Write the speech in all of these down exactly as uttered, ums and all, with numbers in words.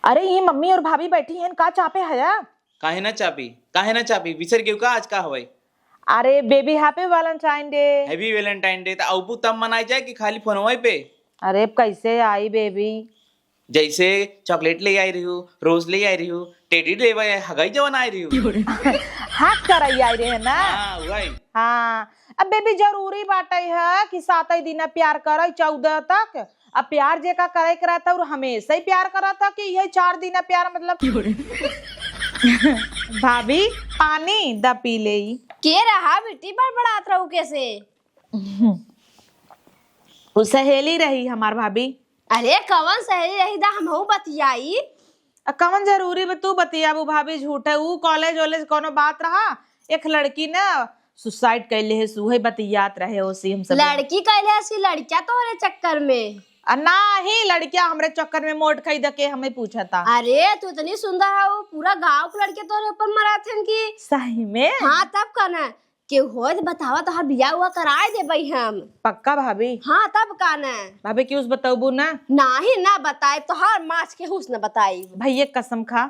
अरे, ई मम्मी और भाभी बैठी हैं, का चापे हया? काहे ना चापी, काहे ना चापी? बिसर गेउ का आज का हवै? अरे baby, happy Valentine Day। Happy Valentine Day। त अबू तब मनाई जाए कि खाली फोनवे पे? अरे, अब कैसे आई baby? जैसे chocolate ले आई रही हूँ, rose ले आई रही हूँ, teddy ले आई, हगई जवन आई रही हूँ। हाथ करई आई रहे ना? हाँ, वही। हाँ, अब baby, जरूरी बाटे है कि सातई दिना प्यार करे, चौदह तक? अब प्यार जेका करे के रहता और हमेशा ही प्यार करत है कि यही चार दिना प्यार, मतलब? भाभी, पानी द पी लेई। के रहा बिट्टी, बड़बड़ात रहू कैसे? उ सहेली रही हमार भाभी। अरे कवन सहेली रही दा, हमहू बतियाई। आ कवन जरूरी बा तू बतियाबू भाभी, झूठे। ऊ college वॉलेज कौनो बात रहा, एक लड़की ना suicide कैले है, सुहे बतियात रहे ओसी हम सब। लड़की कैले है सी, लड़किया तोहरे चक्कर में? आ नाही, लड़किया हमरे चक्कर में मोट खई दके हमें पूछता। अरे तू इतनी सुंदर है, वो पूरा गांव के लड़के तोहरे ऊपर मरात हन की। सही में? हाँ तब का ना, केहू होय त बतावा, तोहार बियाह उआह कराए देबई हम। पक्का भाभी? हाँ, तब का न। भाभी, केहू से बतौबू ना? नाही, ना बताइब, तोहार माछ केहू से न बताइब। भैया कसम खा।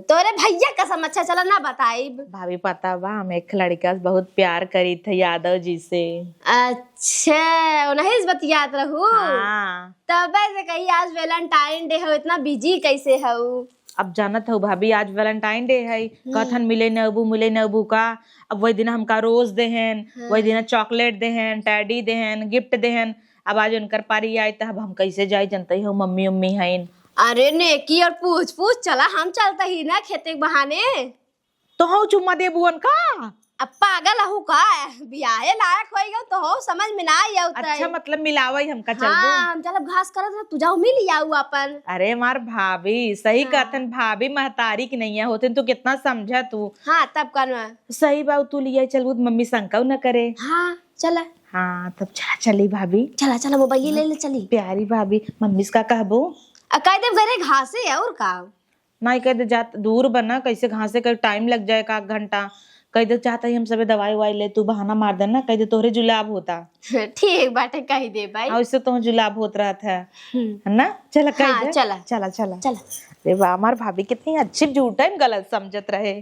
तोरे भैया कसम, अच्छा चला ना बताइब। भाभी, पता बा, हम एक लड़का से बहुत प्यार करी थे, यादव जी से। अच्छा, उन्हीं से बतियात रहू? हाँ। तबे से कही आज Valentine Day हो, इतना busy कैसे हऊ? अब जानत हऊ भाभी, आज Valentine Day है, हम्म। कहत हन मिले न अबू, मिले न अबू का। अब वही दिन हमका rose देहेन, हाँ। वही दिन chocolate देहेन, teddy देहेन, gift देहेन। अब आज उनकर पारी आई त अब हम कैसे जाई, जनते हऊ मम्मी उम्मी हईन। अरे नेकी और पूछ पूछ, चला हम चलते ही ना खेते के बहाने। तो हऊ चुम्मा देबू उनका? अब पागल हऊ का? बियाहे लायक होई गयो तो हो समझ में ना आई आउत है। अच्छा, मतलब मिलावई हमका चलबू? हाँ, हम चलब घास करत रह, तू जाओ मिल आऊ अपन। अरे मार भाभी, सही हाँ। कहतन भाभी, महतारी की नैया होतन तो कितना समझा तू। हाँ, तब कनवा। सही बा, तू लिया चलबू तो मम्मी शंका न करे। हाँ, चला। हाँ, तब चला चली भाभी। चला, चला, mobile ले ले चली। प्यारी भाभी, मम्मी से का कहबू? आ, कह देब घरे घासे है और का? नाहीं, कह दे जात दूर बना, कैसे घासे का time लग जाए एक आध घंटा। कह दे जात ही हम सबे दवाई उवाई ले, तू बहाना मार देना, कह दे तोहरे जुलाब होता। ठीक बाटे, कह दे भाई। हाँ, उससे तो जुलाब होत रहत है। हम्म। है ना? चला, कह हाँ, दे। चला। चला, चला। चला। अरे वाह, हमार भाभी कितनी अच्छी, झूठा ही गलत समझत रहे।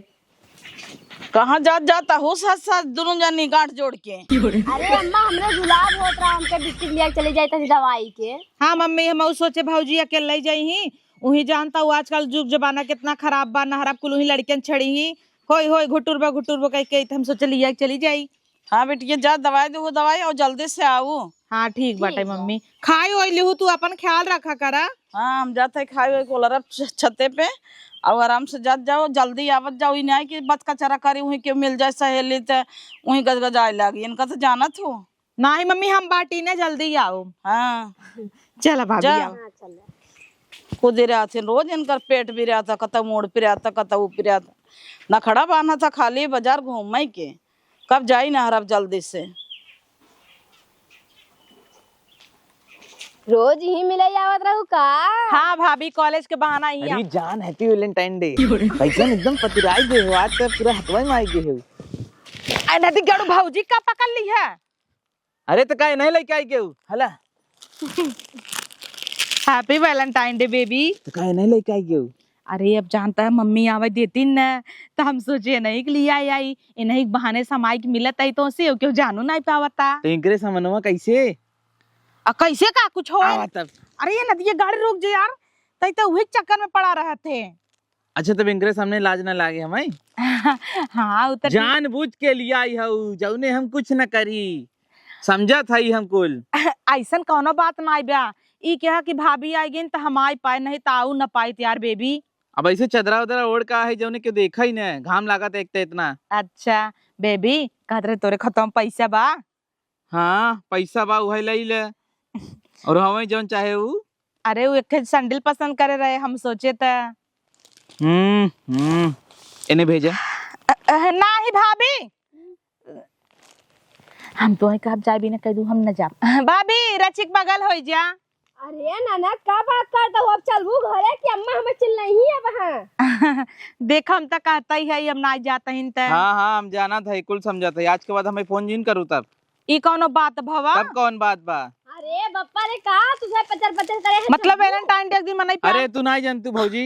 कहाँ जात जात हो साथ साथ दोनों जनी गांठ जोड़ के? अरे अम्मा, हमरे जुलाब होत रहा, हमके बिस्किट लिया के चले जाए तनी दवाई के। हाँ मम्मी, हम ऊ सोचे भौजी अकेले जाई ही, उही जानता हूँ आजकल जुग जमाना कितना खराब बा, नहरब कुल उही लड़कियन छड़ी ही, होई होई घुटुर बा घुटुर बा कह के, त हम सोचे लिया के चली जाई। हाँ बेटिया, जा दवाई देहु, दवाई और जल्दी से आऊ। हाँ ठीक बाटे ठीक बा। मम्मी, खाई ओई लिहू, तू अपन ख्याल रखा करा। हाँ हम जात है खाई ओई कोलरब छ-, छते पे, और आराम से जात जाओ, जल्दी आवत जाओ, ई नाहीं कि बत कचरा करी, उही के मिल जाए सहेली त उही गजगजाए लागी, इनका तो जानत हो। नाहीं मम्मी, हम बाटी ने, जल्दी आओ। हाँ। चला भाभी, जा। आओ। हाँ, चला। खुद ही रहथिन, रोज इनकर पेट पिरात, कतौ मूड़ पिरात, कतौ पिरात। नखड़ा बान्हत, खाली बाजार घूमे के। कब जाई नहरब जल्दी से। रोज ही मिले आवत रहू का? हाँ भाभी, college के बहाना ही अरे है। जान, happy Valentine Day। कैसन एकदम पतुराई गए हो, आज तो पूरा हथवा में आई गए हो। ए नदी गड़ू भौजी का पकड़ ली है? अरे त का एनही लइके आई केहू? हला। Happy Valentine Day baby। त का एनही लइके आई केहू? अरे अब जानता है मम्मी आवे देती न, त हम सोचे एनही के लिए आई आई, एनही के बहाने समाई के मिलत आई तो से केहू जानू नहीं पावता। त इनकरे समनवा कैसे? आ कैसे का कुछ हो? आवा तब। अरे ये नदिया गाड़ी रोक जे यार, तई तो उही के चक्कर में पड़ा रहत है। अच्छा, तब इनकरे सामने लाज ना लागे हमाई? हाँ, उ त ठीक। जानबूझ के लिया आई हऊ, जौने हम कुछ न करी, समझत हई हम कुल। अइसन कौनो बात नाई बा। ई कहा कि भाभी आई गईन त हम आई पाए, नहीं त आऊ न पाइत यार baby। अब ऐसे चदरा उदरा ओढ़ का है जौने के देखा ही न, घाम लागत एक त इतना। अच्छा baby, कहत रहे तोरे खतवा में पैसा बा? हाँ, पैसा बा, उहे लई ले। और हमें जौन चाहे ऊ। अरे, ऊ एक ठे sandal पसंद करे रहे, हम सोचे त। हम्म, हम्म। एने भेजा। अ, अ, नाही भाभी। हम तोहे कहब जाए बिना कह दू, हम न जाब। भाभी, रचिक बगल होई जा। अरे ननद, का बात करता हो? अब चलबू घरे कि अम्मा हमें चिल्लाई ही अब, हाँ। देख, हम त कहता ही है, हम ना जाता ही त। हाँ, हाँ, हम जानत है, कुल समझत है। आज के बाद हमें फोन जिन करू तब। ई कौनो बात भवा? तब कौन बात बा? अरे बप्पा रे, का तुझे पचर पचर करे है मतलब छब्बू? Valentine Day के दिन मनई प्यार? अरे तू नाई जानतू भौजी,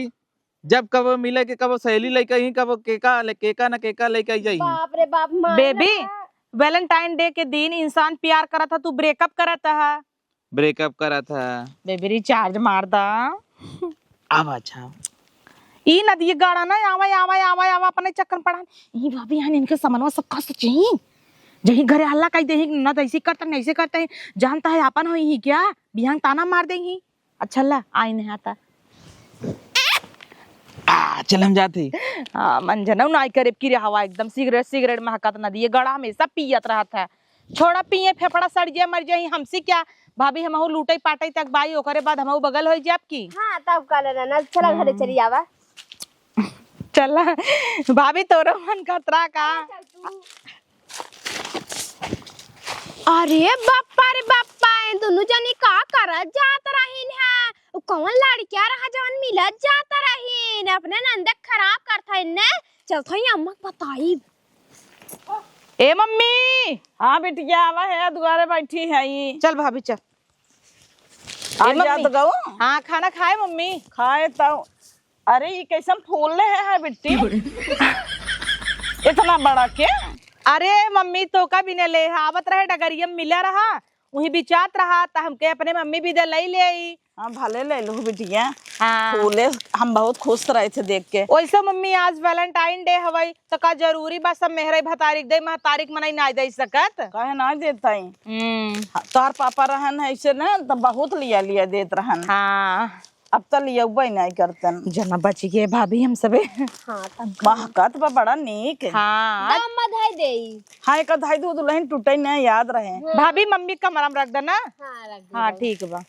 जब कबो मिले के, कबो सहेली लइके आई, कबो केका ले, केका न केका लइके आई जाई। बाप रे बाप, मान बेबी, ना। Valentine Day के दिन इंसान प्यार करत ह, तू breakup करत ह। Breakup करत ह। बेबी, recharge मार दा। अब अच्छा। ई नदिया गाड़ा ना, आवा, आवा, आवा, आवा, अपने चक्कर में पड़ा। ई भाभी, यहाँ इनके समनवा सब खस चाहिए। जही घरे हल्ला कई देही, न तो ऐसे करता, न ऐसे करता है। जानता है, आपन होई ही क्या? बिहान ताना मार देही। अच्छा ला, आई नहीं आता। आ, चल हम जाते। हाँ, मन जनऊ ना आई करे की रे हवा एकदम सिगरेट, सिगरेट महकत नदिया गाड़ा हमेशा पियत रहत है। छोड़ा पिए, फेफड़ा सड़ जाए, मर जाए, हमसे क्या? भाभी, हमहू लूटई पाटई तक बाई, ओकरे बाद हमहू बगल होई जाब की। हाँ, तब का लेना ना, चला घरे हम्म। चली आवा। चला, भाभी, तोरो मन खतरा का? चल तू। अरे बप्पा रे बप्पा, ए दुनू जनी का करत जात रहीन है? उ कौन लड़किया रहा जवन मिलत जात रहीन? अपने नंदक खराब करत है ने। चलत हई अम्मा के बताई। ए मम्मी। हाँ बिटिया, आवा है, दुआरे बैठी है ई। चल भाभी, चल। ए आ मम्मी। जात गऊ। हाँ, खाना खाए मम्मी? खाए तो। अरे, ई कैसन फूल ले है, है बिट्टी? इतना बड़ा के? अरे मम्मी, तोका भी ने ले है, आवत रहे डगरिया में मिला रहा, वही बिचात रहा, त हमके अपने मम्मी भी दे लई ले आई। हाँ, भले ले लू बिटिया। हाँ। फूले हम बहुत खुश रहे थे देख के। वैसे मम्मी, आज Valentine Day हवई, त का जरूरी बा सब मेहराई भतारी के दे, महतारी के मनई नाई दे सकत? काहे नाई देता ही? हम्म। हाँ, तोहर पापा रहन है ऐसे ना, त बहुत लिया लिया देत रहन। हाँ। अब त लियउबे नाई करतन। जना बच गए भाभी हम सबे। हाँ, तब का। महकत बा बड़ा नीक। हाँ। दम में धई देई। हाँ, एक धई दू दुल्हन टूटे न याद रहे। हाँ। भाभी, मम्मी कमरा में रख देना। हाँ, रख दे, हाँ, रख दे। ठीक बा।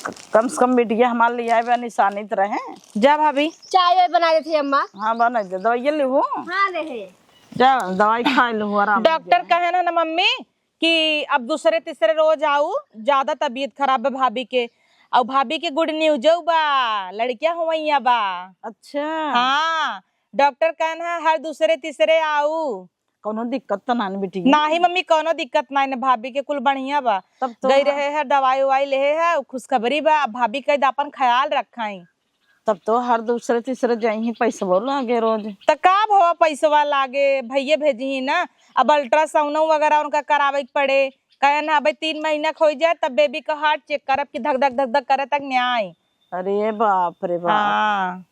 क-, कम से कम बिटिया हमार लियाए बा निशानी त रहे। जा भाभी। चाय वाय बना देती अम्मा। हाँ, बना दे। दवाई ले हो। हाँ, रहे। जा, दवाई खा लो, आराम हो डॉक्टर जाए। कहे ना, ना मम्मी, कि अब दूसरे तीसरे रोज आऊ, ज्यादा तबीयत खराब बा भाभी के। अउ भाभी के good news बा, लड़किया होवइया बा। अच्छा। हाँ, डॉक्टर कहन है हर दूसरे तीसरे आऊ। कौनो दिक्कत त ना न बिटिया? नाही मम्मी, कौनो दिक्कत नाही न, भाभी के कुल बढ़िया बा। तब तो गई हाँ। रहे है, दवाई उवाई लेहे है, खुशखबरी बा। अब भाभी कह दे अपन ख्याल रखाई। तब तो हर दूसरे तीसरे जइहीं, पैसवो लागे रोज। त का भवा पैसवा लागे, भइये भेजिहीं ना। अब ultrasound वगैरह उनका करावे के पड़े। कहे ना, अबे तीन महीना के होइ जाए, तब बेबी का heart check करब कि धक धक धक धक करे तक न्याय। अरे बाप रे बाप। हाँ।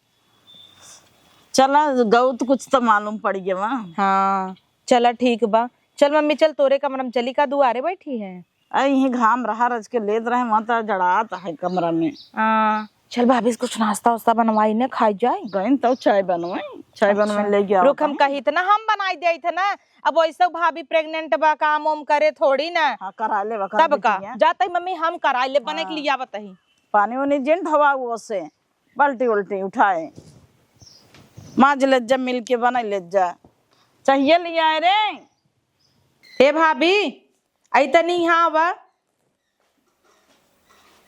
चला, गऊ त कुछ त मालूम पड़ गवा। हाँ, चला ठीक बा। चल मम्मी, चल तोरे कमरा में चली, का दुआरे बैठी है? अरे, यहीं घाम रहा रज के लेत रहे, वहाँ त जड़ात है कमरा में। हाँ, चल भाभी से कुछ नाश्ता वास्ता बनवाई ने, खाई जाए। गइन तो चाय बनवाई, चाय अच्छा। बनवाई ले गया रुक, हम कहीं। कही थे ना, हम बनाई दे थे ना। अब वैसे भाभी pregnant बा, काम वाम करे थोड़ी ना। हाँ, करा ले, करा तब ले का? भैया। जाते ही मम्मी हम कराई ले, बने के हाँ। लिया बताई। पानी वानी जिन ढवा वो से, बाल्टी उल्टी उठाए, माज ले जा, मिल के बनाई ले जा। चाहिए लिया है रे। ए भाभी, आई तनी यहाँ आवा।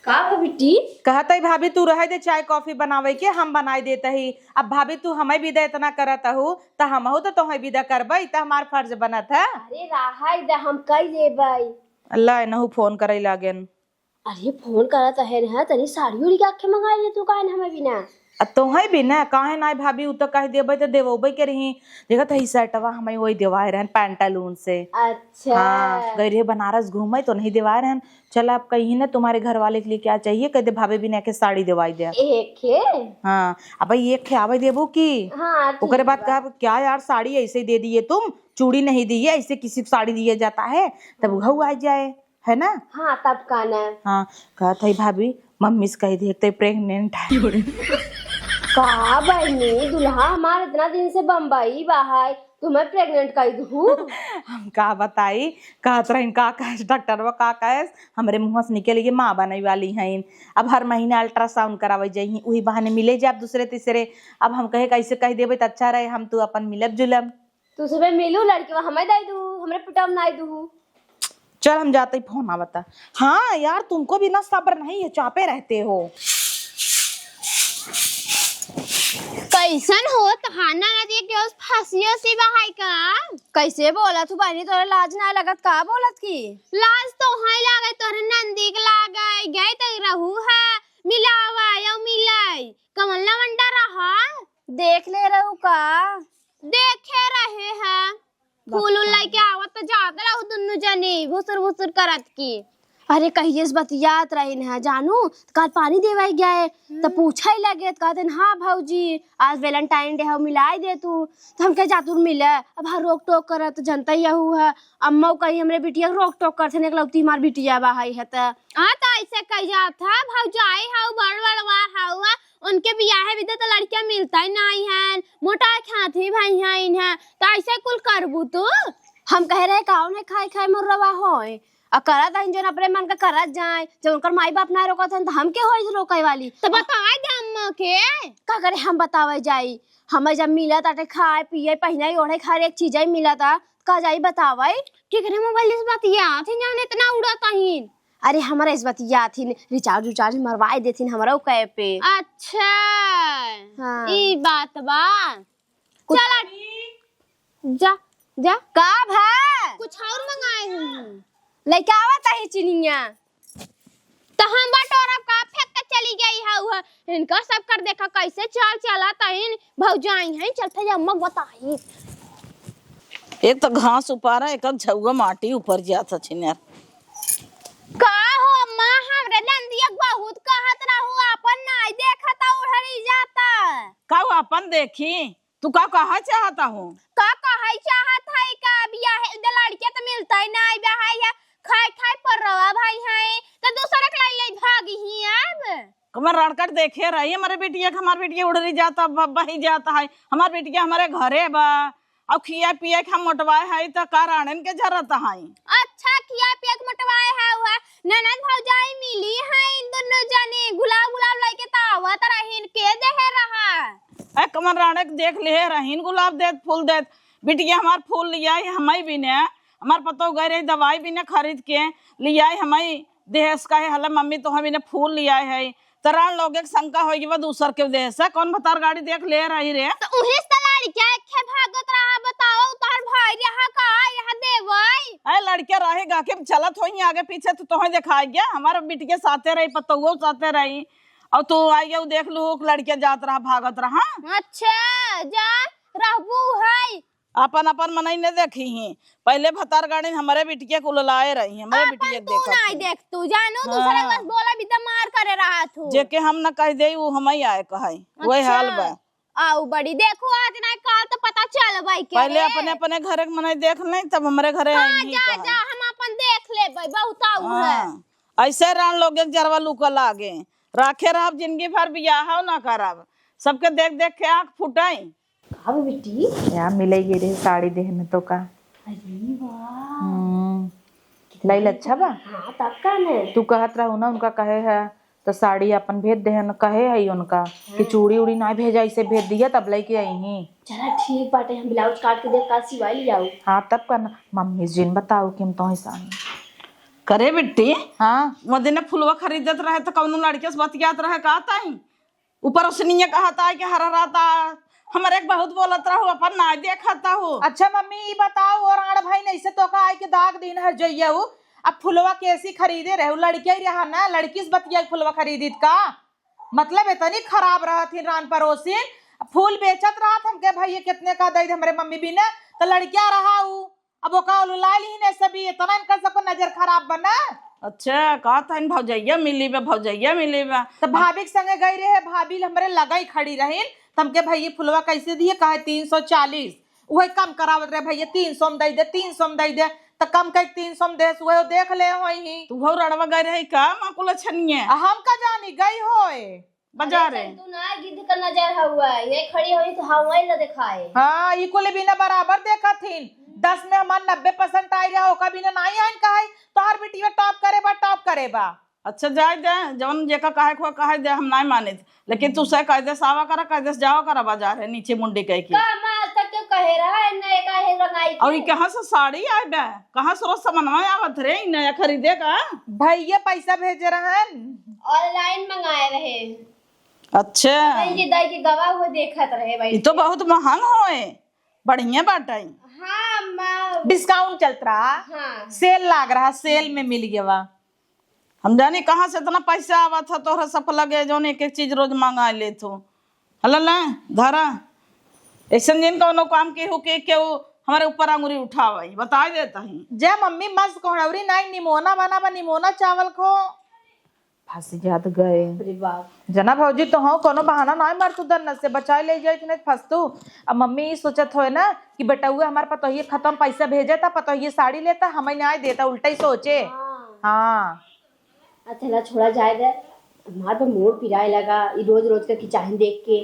का बा बिट्टी? कहत हई भाभी, तू रहे दे चाय कॉफी बनावे के, हम बनाई देत ही। अब भाभी, तू हमें विदा इतना करत हऊ, त हमहू त तोहे विदा करबई, त हमार फर्ज बनत है। अरे रहाई दे, हम कई लेबई। अल्लाह, एनहू फोन करई लागेन। अरे फोन करत है ना, तनी साड़ी उड़ी के आखे मंगाई ले तू, काहे न हमें बिना? आ तोहे भी ना, काहे नाई भाभी, उ त कह देबे त देवबे के रही। देखत है, ई शर्टवा हमें वही देवाए रहन पैंटालून से। अच्छा। हाँ, गई रहे बनारस घूमे तो नहीं देवाए रहन। चल, आप कहीं ना, तुम्हारे घर वाले के लिए क्या चाहिए, कह दे भाभी बिना के साड़ी देवाई दे। एक है? हाँ, अब भाई एक है, आवे देबू की? हाँ, ठीक ओकरे बाद बा। कहा, "क्या यार, साड़ी ऐसे ही दे दिए तुम, चूड़ी नहीं दी है, ऐसे किसी को साड़ी दिया जाता है?" तब घऊ आ जाए। है ना? हाँ, तब का ना। हाँ, कहत हई, "भाभी, मम्मी से कह दे, ते pregnant है।" का बहनी, दुल्हा हमार इतना दिन से बम्बई बा है, तुम्हें pregnant कह दू? हम का बताई, कहत रहीन, का कहेस डॉक्टरवा, का कहेस, हमरे मुँह से निकल गई, माँ बने वाली हईन। अब हर महीना ultrasound करावे जाइहीं, उही बहाने मिले जाब दूसरे तीसरे। अब हम कहे, कैसे कह देबे त अच्छा रहे, हम तू अपन मिलब जुलब। तू सबे मिलू लड़के, हमें दे दू, हमरे पिटाम नाई दू। चल, हम जाते ही फोन आवता। हाँ यार, तुमको भी ना सब्र नहीं है, चापे रहते हो। कैसन हो तोहार ननद, के उस फंसियो सी बहाई का? कैसे बोलत हू बहनी, तोरे लाज ना लगत का बोलत की? लाज तो है लागे, तोरे नंदी के लागे, गए तक रहू है, मिलावा यो मिलाई। कवन लवंडा रहा? देख ले रहू का? देखे रहे हैं। फूल उल बताओ। लेके आवत तो जात रहू दुन्नु जनी भुसुर भुसुर करत की। अरे, कहिए से बतियात रहिन है जानू, त काल पानी देवे गए, त हम्म। पूछे लगे, त कहते हैं, "हाँ भौजी, आज Valentine Day हो, मिलाई दे तू।" त हम कहे, "जा तू मिले।" अब हर रोक टोक करत, जनता यहू है, अम्मा कहीं हमरे बिटिया के रोक टोक करते हैं, एकलौती हमार बिटिया बा है, है त। हाँ, त ऐसे कह जात है, भौजाई हऊ, बड़ बड़वार हऊ, उनके बियाहे बिदा त लड़किया मिलता ही नहीं है, मोटा खाती भाई है इन्हें, त ऐसे कुल करबू तू? हम कह रहे, "कौन है खाए खाए मुर्रवा होए?" आ करत हइन जौन अपने मन का करत जाए, जब उनकर माई बाप ना रोकत हन, त हम के होई रोके वाली? त बताए दे अम्मा के। का करे हम बतावे जाई? हमें जब मिलत आटे खाए, पिए, पहिने, ओढ़े, हर एक चीज ही मिलत आ, का जाई बतावे? केकरे मोबाइल से बतियात हइन, जौन इतना उड़त हइन? अरे, हमरा इस बतियात हइन, recharge उचार्ज मरवाए देथिन हमरा उ कैप पे। अच्छा, हाँ। ई बात बा। कुछ चला, जा, जा। का भा? कुछ और मंगाए हई। लइका आवत है चिनिया। त हम बटोरब का फेंक के चली गई है उहे। इनका सब कर देखा कैसे चाल चलत हइन, भौजाई हैं, चलते जा अम्मा के बताई। एक तो घास उपारा, एक झउआ माटी ऊपर जात हथिन यार। का हो अम्मा, हमरे नंदिया के बहुत कहत रहू, आपन नाई देखत, उड़री जाता। का वो आपन देखी? तू का कहा चाहत हो? का कहे चाहत है का? बियाहे द लड़के त मिलता ही ना, बियाहे है, खाए खाए पर रवा भाई है, त दूसरे के लाई ले भागी ही अब। कमर रड़कर देखे रही, हमारे बिटिया के, हमार बिटिया उड़री जाता, ब-, बही जाता है, हमार बिटिया हमारे घरे बा, और खिया पिया के हम मोटवाए है, त का राणन के जरत है? अच्छा, खिया पिया के मोटवाए है, हुआ ननद भौजाई मिली है, इन दोनों जनी गुलाब गुलाब लेके त आवत रहीन, के देहे रहा? ए, कमर राणे के देख लिहे रहीन, गुलाब देत, फूल देत। बिटिया हमार फूल लियाई, हमई बिने, हमार पतोह गए रही दवाई बिने खरीद के लियाई, हमई देहेस कहे, "हले मम्मी, तोहे बिने फूल लियाए है।" त राण लोग एक शंका होई कि वह दूसर के देहेस, कौन भतार गाड़ी देख ले रही रे? त उहे से त लड़किया एखे भागत रहा, बताओ, तोहर भाई रहा का, यहाँ देवई? ए, लड़किया रहे गा के चलत होई आगे पीछे, तो तोहे दिखाई गया, हमार बिटिया साथे रही, पतोह साथे रही, और तू आई गया, देख लू, लड़किया जात रहा, भागत रहा। अच्छा, जा, रहबू है। आपन, आपन मनई ने देखी ही। पहिले भतार गाड़िन हमरे बिटिया के उललाए रही, हमरे आपन बिटिया के तू देखत नाई ही। देख तू, जानू, हाँ। दूसरे के बस बोला भी त मार करे रहा तू। जेके हम न कह देई, उ हमई आए कहई। वही अच्छा। हाल बा। आऊ बड़ी देखू, आज नाई काल त पता चलबई के पहिले रे। अपने, अपने घरे के मनई देख लें, तब हमरे घरे हाँ, आई ही जा, कहई। जा, हम आपन देख लेबई, बहुत आऊ है। हाँ। ऐसे राण लोग एक जरवा लुकल आगे। राखे रहब जिंदगी भर बियाह ना करब। सबके देख, देख के आँख फुटई। का बा बेटी? या मिले ये रहे साड़ी देहे में तो का। अरे वाह। हम्म। कितना लाइल अच्छा बा? हाँ, तब का ने? तू कहत रहू ना, उनका कहे है, तो साड़ी अपन भेज देहन, कहे है उनका कि हाँ। चूड़ी उड़ी ना भेजा, इसे भेज दिया, तब लेके आई ही। चला ठीक बाटे, हम ब्लाउज काट के देख, काल सिवाई ले आऊ। हाँ, तब का ना, मम्मी जिन बताऊ कि हम तो ऐसा करे बिट्टी। हाँ। वो दिन फुलवा खरीदत रहे, तो कौनो लड़के से बतियात रहे, का ताई? ऊपर उसनिये कहत आए कि हरहराता, हमरे के बहुत बोलत रहू, अपन नाई देखत हू। अच्छा मम्मी, ई बताओ, और आड़ भाई ने ऐसे तोका आए के दाग दिन हर जइया हू, अब फुलवा कैसी खरीदे रहू? लड़किया ही रहा ना, लड़की से बतिया के फुलवा खरीदित का? मतलब इतनी खराब रहत ही रान परोसिन, फूल बेचत रहत, हमके भैया कितने का दे दे हमरे मम्मी बिने, तो लड़किया रहा हू। अब ओका उलुलाइ लिहिन है सभी, इतना इनका सबको नजर खराब बना। अच्छा, कहत हइन भौजैया मिली बा, भौजैया मिली बा। त भाभी के संगे गई रहे, भाभी हमरे लगई खड़ी रहिन, त हमके भैया फुलवा कैसे दिए, कहे तीन सौ चालीस। उहे कम करावत रहे, "भैया तीन सौ में दे दे, तीन सौ में दे दे।" त कम कह तीन सौ में देस, उहे देख ले होई ही। तू हो रड़वा गई रही का, माँ कुल छनिए? आ हम का जानी, गई होए। बाजार अरे है। चल, तू ना गिद्ध का नजर हउआ, ये खड़ी होई तो हवाई न दिखाए। हाँ, ई कुल बिना बराबर देखत हिन। दस में हमार नब्बे परसेंट आई रहा, ओका बिना नाई आइन कहे, तोहर बिटिया टॉप करे बा, टॉप करे बा। अच्छा, जाए दे, जवन जेका कहे को कहे दे, हम नाई मानित। लेकिन तू से कह दे, सावा करा, कह दे, जावा करा बाजार है, नीचे मुंडी कह के। का माँ आज तक क्यों कहे रहा है, नए का है रंगाई और के? ये कहाँ से साड़ी आए बे? कहाँ से रोज सामान आवत रे, ई नया खरीदे का? भैया पैसा भेजे रहन। ऑनलाइन मंगाए रहे। अच्छा। नहीं, ये दाई के गवा हुए देखत रहे भाई। ई तो बहुत महंग होए, बढ़िया बाटे। हाँ, अम्मा। डिस्काउंट चलत रहा। हाँ। सेल लाग रहा, सेल में मिल गवा। हम जानी कहाँ से इतना पैसा आवत है तोहरा सब लगे, जौन एक एक चीज रोज मंगा लेत हो। अल्ला ला, धरा। ऐसन जिन कौनो काम के हो के केहू हमारे ऊपर अंगुरी उठावे, बताई देता ही। जा मम्मी, मस्त कोहड़ौरी नाई, निमोना बना बा, निमोना चावल खो। फंस जात गए। अरे बाप। जना भौजी, तो हो कोनो बहाना नाई मार, तू दन्नत से बचाई ले जाई, नहीं फंस तू। अब मम्मी ई सोचत होए ना कि बेटउआ हमार पतोहिए खत्म, पैसा भेजे ता, पतोहिए साड़ी लेता, हमें नाई देता, उल्टा ही सोचे। हाँ। हाँ। अच्छा ला, छोड़ा जाए दे। हमार तो मूड पिराए लगा ई रोज रोज का किचाहिन देख के।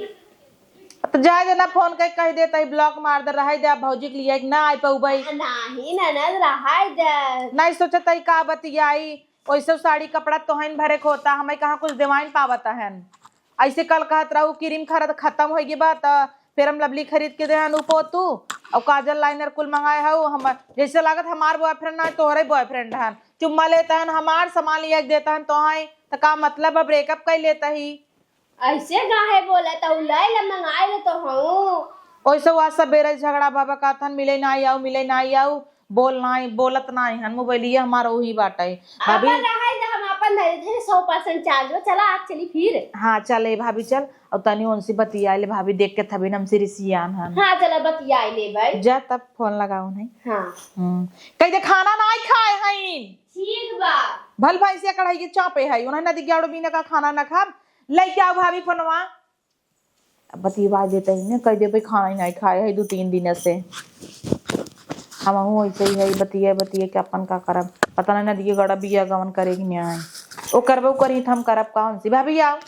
तो जाए दे ना, फोन करके कह देता ही, ब्लॉक मार दे, रहाई दे, अब भौजी के लिए ना आई पउबई। नाही ननद, रहाई दे। नहीं सोचत ही का बतियाई, ओइसे साड़ी कपड़ा तोहन भरे के होता, हमें कहाँ कुछ देवाइन पावत हन। ऐसे कल कहत रहू क्रीम खरीद खत्म हो गई बा, त फेयर लवली खरीद के देहन उ पोतू, और काजल लाइनर कुल मंगाए हऊ। हम जैसे लागत हमार बॉयफ्रेंड ना, तोहरे बॉयफ्रेंड हन। चुम्मा लेता हन, हमार सामान लिया के देता हन तोहई, त का मतलब है, ब्रेकअप कर लेता ही। ऐसे काहे बोला, त उ लाई ला मंगाए ले तो हूँ। ओइसे हुआ सबेरे झगड़ा बाबा कहत हन, मिले ना आऊ, मिले ना आऊ, बोल ना, बोलत ना हन, मोबाइलिया हमार वही बाटे। भाभी, अपन रहाई दे, हम अपन धरे थे सौ परसेंट चार्ज हो। चला, आज चली फिर। हाँ, चले भाभी, चल। और तनी उनसे बतिया ले भाभी, देख के थबे न हमसे रिसियान हन। हाँ, चला बतिया ले भाई। जा तब फोन लगाओ नहीं। हाँ। हम्म। कह दे खाना ना खाए हईन। ठीक बा। भल भैंसिया कढ़ाई के चापे है, उन्हें नदी ग्यारह बीने का खाना ना खाब। लेके आओ भाभी फोनवा। अब बतिया देते ही ना, कह देबे खाना ही नहीं खाए है दो तीन दिन से। हम हूँ ऐसे ही है, बतिया बतिया के अपन का करब। पता नहीं नदी के गड़ा बिया गवन करे कि नहीं आए। ओ करबे, ओ करी, हम करब कौन सी? भाभी आओ।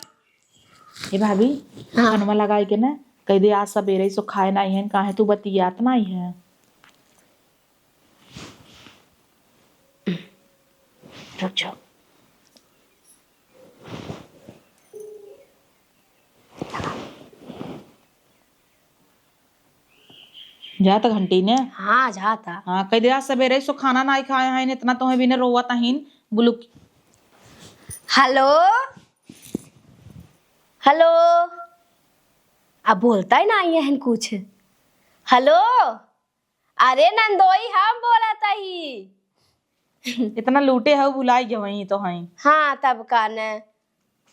ए भाभी, हाँ। फोनवा लगाई के ना, कह दे आज सबेरे सो खाए नहीं है, काहे तू बतियात नहीं है? रुक जाओ। जाता घंटी ने? हाँ, जाता। हाँ, कह दे आज सबेरे सो खाना नहीं खाए हैं, इतना तो है बिना रोवत अहिन, बुलुक। हेलो, हेलो। अब बोलता ही नहीं है कुछ। हेलो, अरे नंदोई, हम बोलत ही। इतना लूटे हऊ, भुलाई गए वहीं तो हैं। हाँ, तब का न।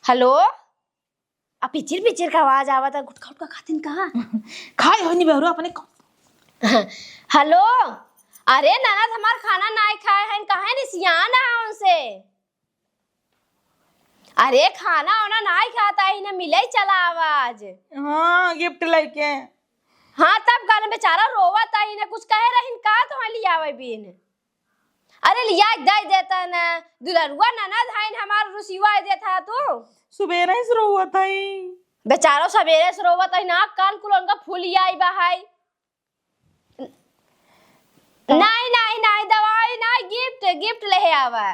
हेलो, आ पिचिर पिचिर का आवाज आवत है, गुटखा उटखा खातिन कहाँ? खाए हो नहीं बहरो अपने को। हेलो, अरे ननद हमार खाना नाई खाए हैं, काहे रिसियान है उनसे? अरे खाना वाना नाई खाता है, इन्हें मिले ही चला आवाज। हाँ, गिफ्ट लेके। हाँ, तब गाने बेचारा रोवत है, इन्हें कुछ कहे रहिन का तो लियावे बीन। अरे लिया दे देता ना, दुलरुआ ननद है हमार रुसिवा देता तू। सुबेरे से रोवत है। बेचारो सबेरे से रोवत है ना, कान कुल उनका फूल आई बा है। नहीं, नहीं, नहीं, दवाई नहीं, गिफ्ट, गिफ्ट लेहे आवा।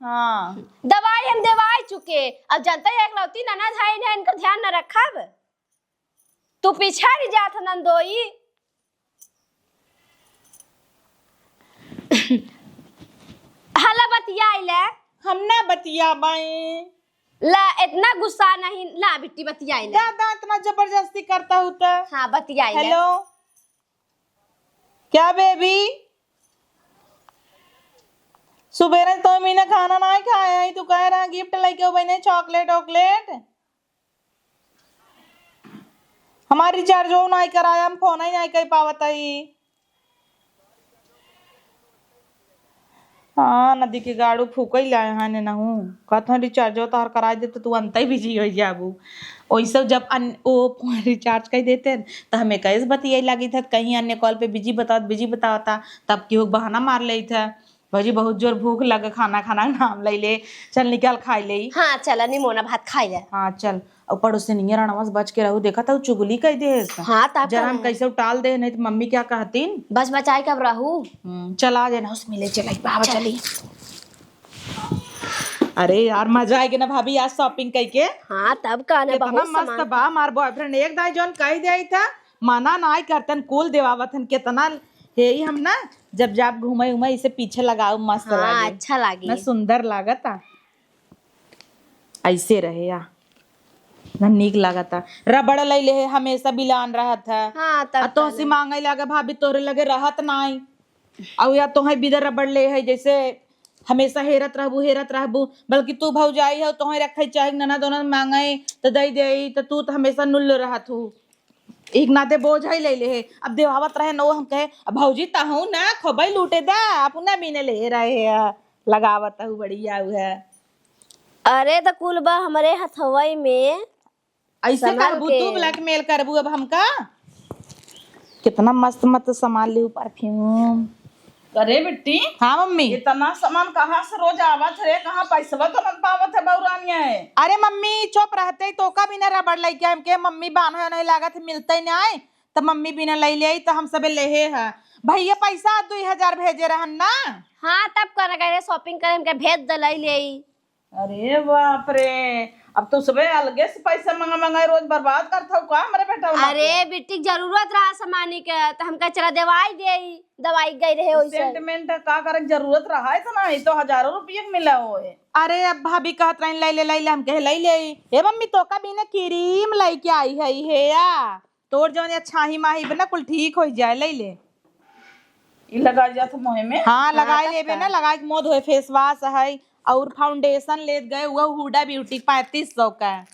हाँ। दवाई हम देवाई चुके, अब जनता ही एकलौती ननद है, इन्हें इनकर ध्यान न रखब। तू पिछड़ जात नंदोई। हला बतियाई ले। हम ना बतियाबाई। ला, इतना गुस्सा नहीं, ला बिट्टी बतियाई ले। दा, दा, इतना जबरदस्ती करता हूँ तो। हाँ, बतियाई ले। हेलो, क्या बेबी? सुबेरे तो मीना खाना ना खाए है, तू कह रहा गिफ्ट लेके हो बहने, चॉकलेट वॉकलेट। हमार रिचार्ज हो नाई कराया, हम फोन ही नाई कर पावत हई। हाँ, नदी के गाड़ू फूकई लाए हैं ने नहू। कहत हैं रिचार्ज हो तोहर कराई दे तो तू अंतई बिजी हो जाबू। ओइसे जब अन-, ओ रिचार्ज कर देते हैं, तो हमें कैसे बतियाई लगी था, कहीं अन्य कॉल पे बिजी बतावत, बिजी बतावता, तब केहू बहाना मार लेत है। भौजी, बहुत जोर भूख लग, खाना खाना नाम ले ले, चल निकाल खाई ले। हाँ, चला निमोना भात खाई ले। हाँ, चल। और पड़ोसिनिया रणवा से बच के रहू, देखा था चुगली कह दे। हाँ, तब जरा हम कैसे उटाल दे, नहीं तो मम्मी क्या कहतीन। बच बचाई कब रहू। हम्म, चला जे ना उसमें ले चला बाबा चल। चली। अरे यार, मजा आएगा ना भाभी आज शॉपिंग करके। हाँ, तब का ना, कितना बहुत मस्त सामान। बा हमार बॉयफ्रेंड, एक दाई जौन कह दे था, मना नाई करतन, कुल देवावत हन, कितना हे ही हम ना, जब जाब घूमे उमे इसे पीछे लगाओ, मस्त हाँ, लागे। अच्छा लागे। ना सुंदर लागता। ऐसे रहे या। ना नीक लागता। रबड़ लैले है, हमेशा बिलान रहत है। हाँ, तब आ तोहसे मांगे लागे भाभी, तोहरे लगे रहत नाई। और या तोहे बिदर रबड़ ले है, जैसे हमेशा हेरत रहबू, हेरत रहबू। बल्कि तू भौजाई हो, तोहे रखे चाहे ननद ओनद मांगे त दई देई, त तू त हमेशा नुल्ल रहत हू। एक नाते बोझ ही ले ले है। अब देवावत रहे नो, हम कहे, "अब भौजी तहू ना खोबई लूटे दा, अपना बिने ले रहे है, लगावत हू बढ़िया हू है।" अरे त कुल बा हमरे हथवई में, ऐसे संभाल करबू के। तू blackmail करबू अब हमका? कितना मस्त मस्त सामान लिहू, perfume। अरे बिट्टी, हाँ मम्मी। इतना सामान कहाँ से रोज आवत रे? कहाँ पैसवा तो न पावत है बौरानिया है? अरे मम्मी चुप रहते, तोका बिना रबड़ लइके हमके मम्मी बान्हे नहीं लागत है, मिलते नहीं, त मम्मी बिना लई ले आई त हम सबे लेहे है। भैया पैसा दुई हजार भेजे रहन ना। हाँ तब कर गए shopping करे, हमके भेज दे लई ले आई। अरे बाप रे, अब तो सबे अलगे से पैसा मंगा मंगा रोज बर्बाद करत हऊ का हमरे बेटा वाला अरे के? बिट्टी के जरूरत रहा सामानी के, त हमका चला दवाई देई, दवाई गई रहे ओइसे। Sentiment का करे के जरूरत रहा है इतना, ये तो हजारों रुपये के मिला होए। अरे अब भाभी कहत रही, "लई ले, लई ले," हम कहे, "लई ले।" हे मम्मी, तोका बिना cream लइके आई है, हे या? तोर जौन या छाही माही बना कुल ठीक होइ जाए, लई ले। ई लगाई जात मुँह में? हाँ, हाँ, लगाई तब लेबे का? ना, लगाई के मुँह धोए, face wash है और foundation लेत गए, वो Huda Beauty पैंतीस सौ का।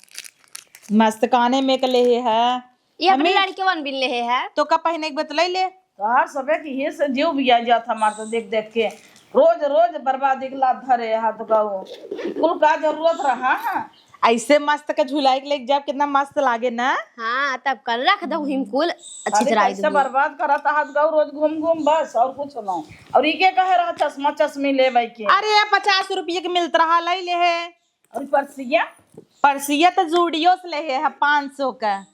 मस्त काने में के लेहे है। ये अपने हमें लड़के वन बिन लेहे है। तो का पहने के बतलाई ले? तोहार सबे की ये से जीव बिया जात हमार तो देख देख के। रोज रोज बर्बादी के लात धरे हाथ का वो। कुल का जरूरत रहा है? ऐसे मस्त के झुलाई के लेके जाब, कितना मस्त लागे ना। हाँ, तब कर रख दो हिम कुल, अच्छी खाली तरह पैसा दो। बर्बाद करत हाथ गौ रोज घूम घूम बस और कुछ ना। और ई के कहे रहा चश्मा चश्मी ले भाई के? अरे पचास रुपये के मिलत रहा, लई ले है। और पर्सिया? पर्सिया तो Zudio से ले है पाँच सौ का।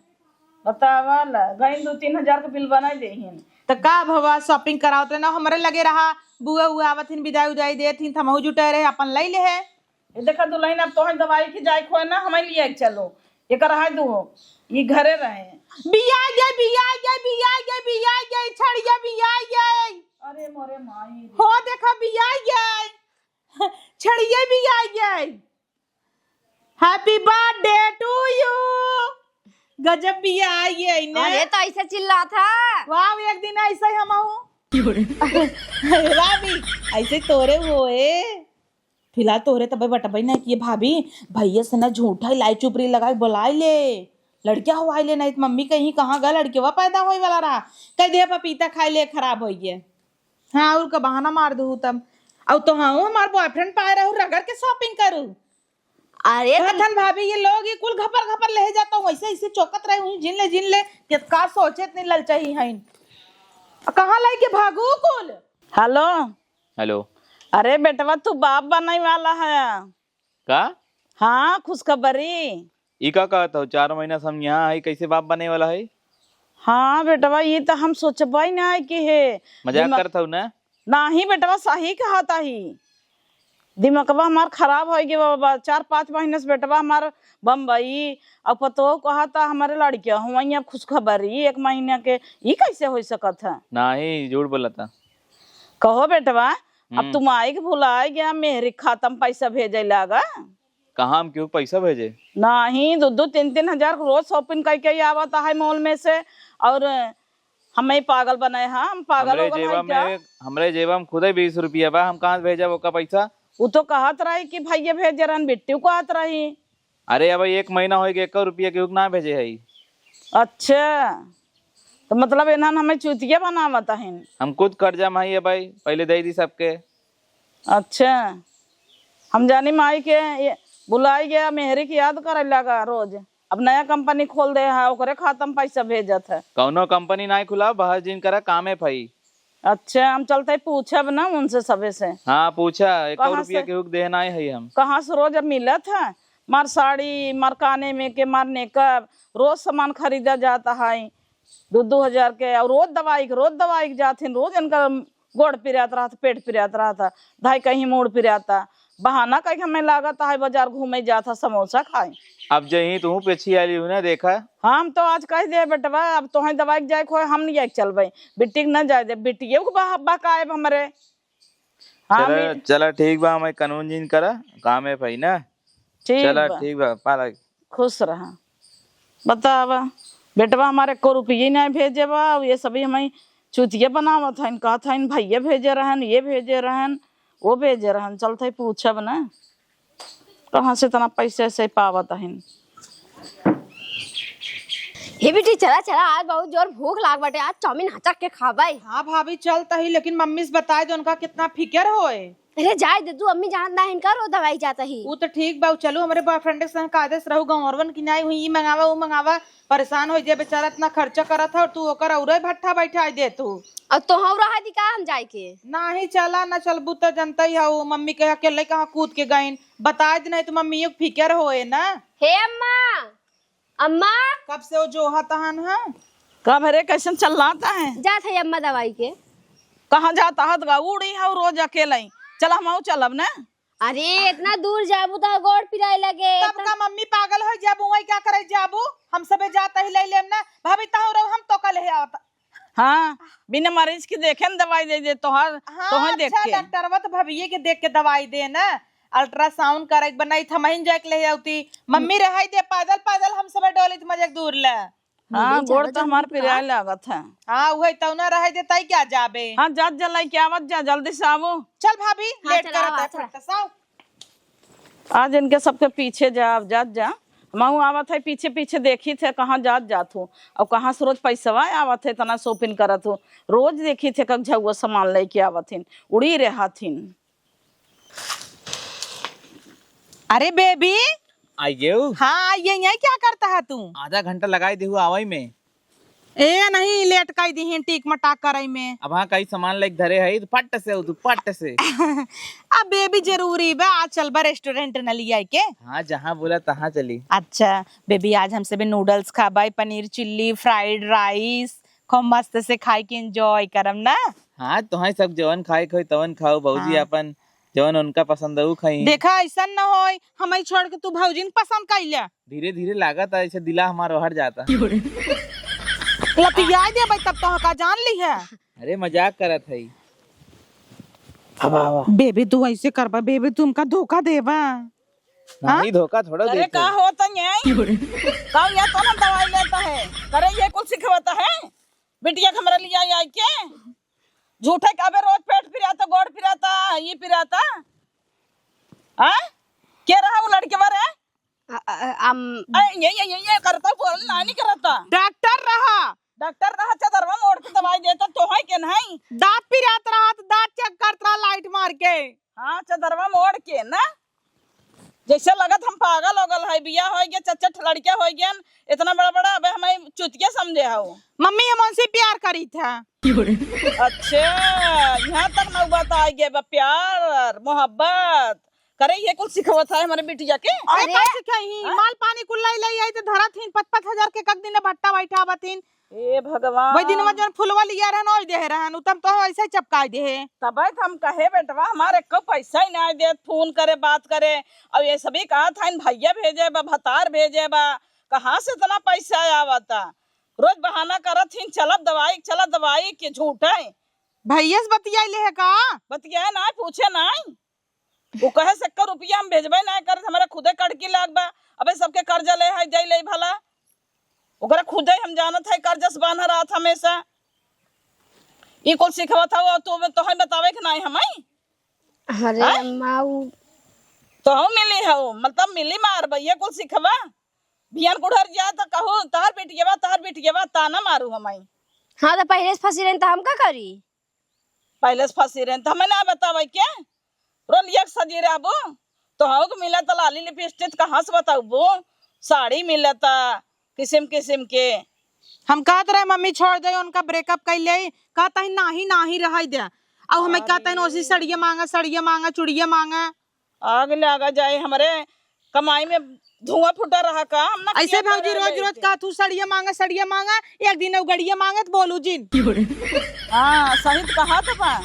बतावा ला, गइन दो तीन हजार के बिल बनाई देहिन। त का भवा shopping करावत रहे ना, हमरे लगे रहा, बुआ उआ आवत हिन, बिदाई उदाई देत हिन, त हमहू जुटे रहे, अपन लई ले है। ये देखा दुल्हन, अब तोहन दवाई के जाए खोए ना, हमें लिए के चलो। ये कर रहा है दो, ये घरे रहे। बिया गए, बिया गए, बिया गए, बिया गए, छड़िया बिया गए। अरे मोरे माई रे। हो देखा बिया गए, छड़िया बिया गए। Happy birthday to you। गजब बिया गए ना। अरे तो ऐसे चिल्ला था। वाह, एक दिन ऐसे ही हम आऊ। वाह भी, ऐसे तोरे हुए। फिलहाल तोहरे तबे बटबई ना कि ये भाभी, भैया से ना झूठा इलाई चुपरी लगाई बोलाई ले, लड़किया हुआई ले, नहीं तो मम्मी कहीं कहाँ गए, लड़केवा पैदा होए वाला रहा, कह दे पपीता खाए ले खराब होई गए। हाँ, और का बहाना मार दू तब। और तो हाँ, हमार boyfriend पाए रहू, रगड़ के shopping करू। अरे कहत तो हन भाभी, ये लोग ये कुल घपर घपर ले जाता हूँ, ऐसे ऐसे चौकत रहे हुई, जिन ले जिन ले, ये का सोचे इतनी ललचाई हैं। कहाँ लेके भागू कुल? हेलो। हेलो। अरे बेटवा, तू बाप बने वाला है। का? हाँ, खुशखबरी। ई का कहत हो? चार महीना से हम यहाँ है, कैसे बाप बने वाला है? हाँ बेटवा, ये तो हम सोचबा ही ना है कि है। मजाक दिमाग करत हो ना? नाही बेटवा, सही कहत ही। दिमगवा हमार खराब होइ गए बाबा। चार पाँच महीने से बेटवा हमार बम्बई, अब पतोह कहता हमारे लड़किया हुआ, अब खुशखबरी एक महीने के, ई कैसे होइ सकत है? नाही, झूठ बोलता। कहो बेटवा, अब हम्म। तू माई के भुलाए गया, मेहरी खाता में पैसा भेजे लागा। कहाँ हम केहू पैसा भेजे? नाही, दो दो तीन तीन हजार रोज shopping करके ही आवत है mall में से, और हमें पागल बनाए, हाँ, हम पागल हमरे हो गए जेबा हैं क्या? में, हमरे जेबा में खुदे बीस रुपया बा, हम कहाँ से भेजब ओका पैसा? उ तो कहत रही कि भैया भेजे रहन, बिट्टू कहत रही। अरे अब एक महीना होइ गए, एको रुपया केहू के ना भेजे है। अच्छा, तो मतलब इन्हन हमें चूतिया बनावत हन। हम खुद कर्जा में हई भाई, पहले दे दी सबके। अच्छा, हम जानी माई के ये बुलाई गया, मेहरी के याद करे लगा रोज। अब नया company खोल दे है, ओकरे खाता में पैसा भेजत है। कौनो company नाई खुला, बहस जिन करा, कामे फई। अच्छा, हम चलते पूछब ना उनसे सबे से। हाँ, पूछा, एको कहाँ रुपया से? केहू के देह नाई है हम। कहाँ से रोज अब मिलत है? मार साड़ी, मार काने में के, मार नेकअप, रोज सामान खरीदा जाता है दो दो हजार के, और रोज दवाई के, रोज दवाई के जात हैं, रोज इनका गोड़ पिरात रहत, पेट पिरात रहत, धाई कहीं मूड़ पिरात। बहाना कह के हमें लागत है बाजार घूमे जात है, समोसा खाए। अब जहीं तू पेछी आली हूँ ना, देखा। हम तो आज कह दे बेटवा, अब तोहें दवाई के जाए के होए, हम नहीं जाए के चलबे, बिट्टी के न जाए दे, बिट्टियों के बह-, बहकाएब हमरे। हाँ, चला, मी- चला ठीक बा, हमें कानून जिन करा, काम है भाई ना। ठीक चला बा। ठीक बा, पाला। खुश रहा। बतावा, बेटवा हमारे एको रुपये नहीं भेजे बा, ये सभी हमें चूतिया बनावत हन, कहत हन भैया भेजे रहन, ये भेजे रहन, वो भेजे रहन, चलत है पूछब ना, कहाँ से इतना पैसे से पावत हन। हे बेटी, चला, चला, आज बहुत जोर भूख लाग बाटे, आज चाउमीन हचक के खाबै। हाँ भाभी, चलत ही, लेकिन मम्मी से बताए दे, उनका कितना फिकर होए। अरे जाए दे तू, अम्मी जानत ना इनका रोज दवाई जात ही। उ तो ठीक बा, चलू हमरे बॉयफ्रेंड के संग कायदे से रहू, गंवरवन की नाई हुई, ई मंगावा, उ मंगावा, परेशान हो जे बेचारा इतना खर्चा करत है और तू ओकर औरे भट्ठा बैठाई दे तू। और तोहू रहा दी का हम जाए के? नाही चला, ना चलबू तो जनता ही हऊ, मम्मी के अकेले कहाँ कूद के गईन, बताए दे, नहीं तो मम्मी के फिकर होए ना। हे अम्मा, अम्मा! कब से वो जोहत हन, हाँ? का भरे, कैसन चल रहा है? जात है अम्मा दवाई के। कहाँ जात हत गा? उड़ी है रोज अकेले ही। चला, हम चलब ना। अरे, इतना दूर जाबू तो गोड़ पिराए लगे। तब तब का मम्मी पागल हो जाबू, वही क्या करे जाबू? हम सबे जात ही ले लेम ना। भाभी, तहु रहो, हम तो कल है आवत। हाँ, बिना मरीज के देखे न दवाई दे दे तोहर, हाँ, तोहर देख अच्छा, के। डॉक्टरवा तो भभिये के देख के दवाई दे ना। अल्ट्रासाउंड करे के बनाई, थमहिन जाए के ले आउती। मम्मी रहाई दे, पैदल पैदल हम सब डोली त मजे दूर ले। हाँ, मम्मी गोड़ ज्यादा तो हमार जल्दी पिराए लागत है। हाँ, उहे तो ना रहे दे, ताई क्या जाबे? हाँ, जात जलाई के आवत जा, जल्दी से आवो। चल भाभी, हाँ, लेट चल, करत आवा, है, चल। फट से आओ। आज इनके सबके पीछे जा, जात जा। हमहू आवत है पीछे पीछे, देखी थे कहाँ जात जात हो और कहाँ से रोज पैसवा आवत है, इतना शॉपिंग करत हो। रोज देखी थे कक झउआ सामान लेके आवत हिन, उड़ी रहत हिन। अरे बेबी। आइए। हाँ, आइए, यहीं क्या करता है तू? आधा घंटा लगाई देहु आवई में। ए नहीं, लेट कई दिहिन टीक मटाक करई में। अब हाँ, कई सामान लेके धरे है तो पट से हो तू, पट से। अब बेबी जरूरी बा, आज चलबा रेस्टोरेंट न लिया के। हाँ, जहाँ बोला तहाँ चली। अच्छा बेबी, आज हम सबे नूडल्स खाबे, पनीर चिल्ली, फ्राइड राइस, खूब मस्त से खाई के एंजॉय करम ना। हाँ, तोहाई सब जवन खाए के होई तवन खाओ, भौजी हाँ। आपन जवन उनका पसंद है उ खाई। देखा, ऐसा न होई, हमई छोड़ के तू भौजिन पसंद कइले। धीरे धीरे लागत है, ऐसे दिला हमार ओहर जाता। लतियाई देबे तब तो का जान ली है। अरे मजाक करत है। हवा, हवा। बेबी तू ऐसे करबा, बेबी तू हमका धोखा देबा। नहीं, हाँ? धोखा थोड़ा अरे देते। का होता है? का या तो ना दवाई लेता है? करे ये कुल सिखवता है? बिटिया के हमरा लिया आई के? झूठे का अबे रोज पेट पिराता, गोड़ पिराता, ये पिराता। हाँ? के रहा वो लड़के बारे? अ, अ, अम, अरे, ये, ये, ये, ये करता, बोल, नानी करता। डॉक्टर रहा। डॉक्टर रहा, चदरवा मोड़ के दवाई देता, तोहई के नहीं। दांत पिरात रहा, तो दांत चेक करत रहा लाइट मार के। हाँ, चदरवा मोड़ के ना। जैसे लगत हम पागल हो गल है, बियाह होइ गया, चट चट लड़के होइ गए, इतना बड़ा बड़ा, अबे हमें चुतिया समझे हो। मम्मी, हम उनसे प्यार करी था। अच्छा, यहाँ तक नौबत आ गया बा, प्यार, मोहब्बत। करे, ये कुल सिखवत है हमारे बिटिया के। अरे, अरे, का सिखाई? हाँ? माल पानी कुल लाई लाई आई तो धरत हिन, पच पच हजार के कक दिन भट्टा बैठा बतिन। ए भगवान। वही दिन में जौन फुलवा लिया रहन, ओइ देहे रहन, उ तब तो ऐसे ही चपकाई देहे। तबे तो हम कहे, बेटवा, हमारे को पैसा ही ना देत, फोन करे, बात करे, और ये सभी कहा था, इन भैया भेजे बा, भतार भेजे बा, कहाँ से इतना पैसा आवता? रोज बहाना करत हिन, चलब दवाई, चलब दवाई, के झूठ है। भैया से बतियाई ले है का? बतियाए ना, पूछे ना। वो कहे से एक्को रुपया हम भेजबे ना करत, हमारे खुदे कड़की लाग बा। अबे सबके कर्जा ले है, दे ले भला। ओकरा खुदे हम जानत है, कर्जा से बान्हा रहत हमेशा। ई कुल सिखवत हौ, तू, तोहई बतावे के नाई हमाई? अरे हैं? अम्मा, उ तो हम मिली हौ, मतलब मिली मार बा, ये कुल सिखवा। बिहान कुड़हर जा त कहू, "तहर बिटिया बा, तहर बिटिया बा," ताना मारू हमाई। हाँ, तो पहले से फंसी रही तो हम का करी? पहले से फंसी रहे, तो हमें ना बतावे के? रोलिया के सजी रहबो, तो हऊ के मिलत लाली लिपस्टिक, कहाँ से बताबो? साड़ी मिलत किसिम किसिम के। हम कहत रहे, "मम्मी छोड़ दे, उनका ब्रेकअप कर ले।" कहत ही, "नाही, नाही, रह दे।" अब हमें अरे। कहत ही, "ओसी सड़िया मांगा, सड़िया मांगा, चुड़िया मांगा।" आग लागा जाए, हमरे कमाई में धुआं फूटा रहा का, हम ना ऐसे किया भौजी करे रोज रोज लेके। का तू सड़िया मांगा, सड़िया मांगा, एक दिन उ गड़िया मांगत बोलू जिन। हाँ, सही तो कहा तो बा।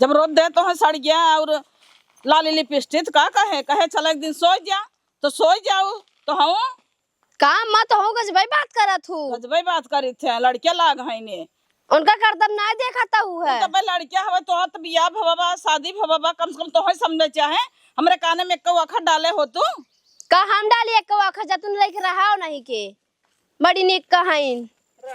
जब रोज दे तो है सड़िया और लाली लिपस्टिक, का कहे, कहे, "चल एक दिन सोई जा," तो सोई जाऊ, तो हम का अम्मा, तो हो गजबई बात करत हूँ। गजबई बात करी थे, लड़के लाग हैं ने। उनका करतब नाय देखत हूँ है। तो बे लड़के हवे, तोहर तो बियाह भवा बा, शादी भवा बा, कम से कम तोहई समझे चाहे। हमरे काने में एक्को अखर डाले हो तू। का हम डाली एक्को अखर, जतुन लइके रहाओ नहीं के। बड़ी नीक कहाइन।